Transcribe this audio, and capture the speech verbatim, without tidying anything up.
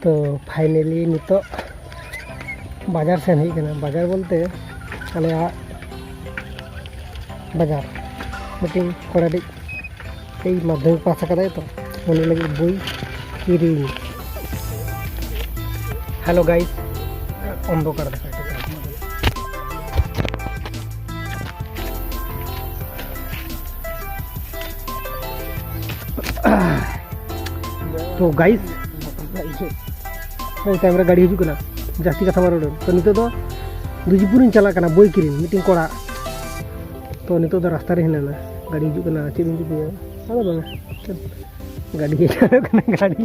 ᱛᱚ ᱯᱷᱟᱭᱱᱮᱞᱤ ᱱᱤᱛᱚᱜ ᱵᱟᱡᱟᱨ ᱥᱮᱱ ᱦᱮᱡ ᱠᱟᱱᱟ᱾ ᱵᱟᱡᱟᱨ ᱵᱚᱞᱛᱮ ᱟᱞᱮᱭᱟᱜ ᱵᱟᱡᱟᱨ, ᱢᱤᱫᱴᱤᱝ ᱠᱚᱲᱟ ᱴᱤᱡ ᱮᱭ ᱢᱟᱫᱽᱫᱷᱚᱢᱤᱠ ᱯᱟᱥ ᱟᱠᱟᱫᱟᱭ, ᱛᱚ ᱩᱱᱤ ᱞᱟᱹᱜᱤᱫ ᱵᱳᱭ ᱠᱤᱨᱤᱧ᱾ ᱦᱮᱞᱳ ᱜᱟᱭᱤᱥ, ᱚᱱᱫᱷᱚᱠᱟᱨ ᱫᱮᱠᱷᱟ ᱡᱟᱪᱪᱷᱮ᱾ ᱛᱚ ᱜᱟᱭᱤᱥ, ᱦᱳᱭ, ᱛᱟᱭᱚᱢ ᱨᱮ ᱜᱟᱹᱰᱤ ᱦᱤᱡᱩᱜ ᱠᱟᱱᱟ, ᱡᱟᱹᱥᱛᱤ ᱠᱟᱛᱷᱟ ᱵᱟᱝ ᱨᱚᱲ᱾ ᱛᱚ ᱱᱤᱛᱚᱜ ᱫᱚ ᱫᱩᱡᱤᱯᱩᱨᱤᱧ ᱪᱟᱞᱟᱜ ᱠᱟᱱᱟ ᱵᱳᱭ ᱠᱤᱨᱤᱧ, ᱢᱤᱫᱴᱤᱝ ᱠᱚᱲᱟ᱾ ᱛᱚ ᱱᱤᱛᱚᱜ ᱫᱚ ᱨᱟᱥᱛᱟ ᱨᱮ ᱦᱤᱱᱟᱹᱧᱟ, ᱜᱟᱹᱰᱤ ᱦᱤᱡᱩᱜ ᱠᱟᱱᱟ, ᱪᱮᱫ ᱤᱧ ᱪᱤᱠᱟᱹᱭᱟ? ᱟᱫᱚ ᱵᱟᱝ, ᱜᱟᱹᱰᱤ ᱦᱮᱡ ᱠᱟᱱᱟ, ᱜᱟᱹᱰᱤ᱾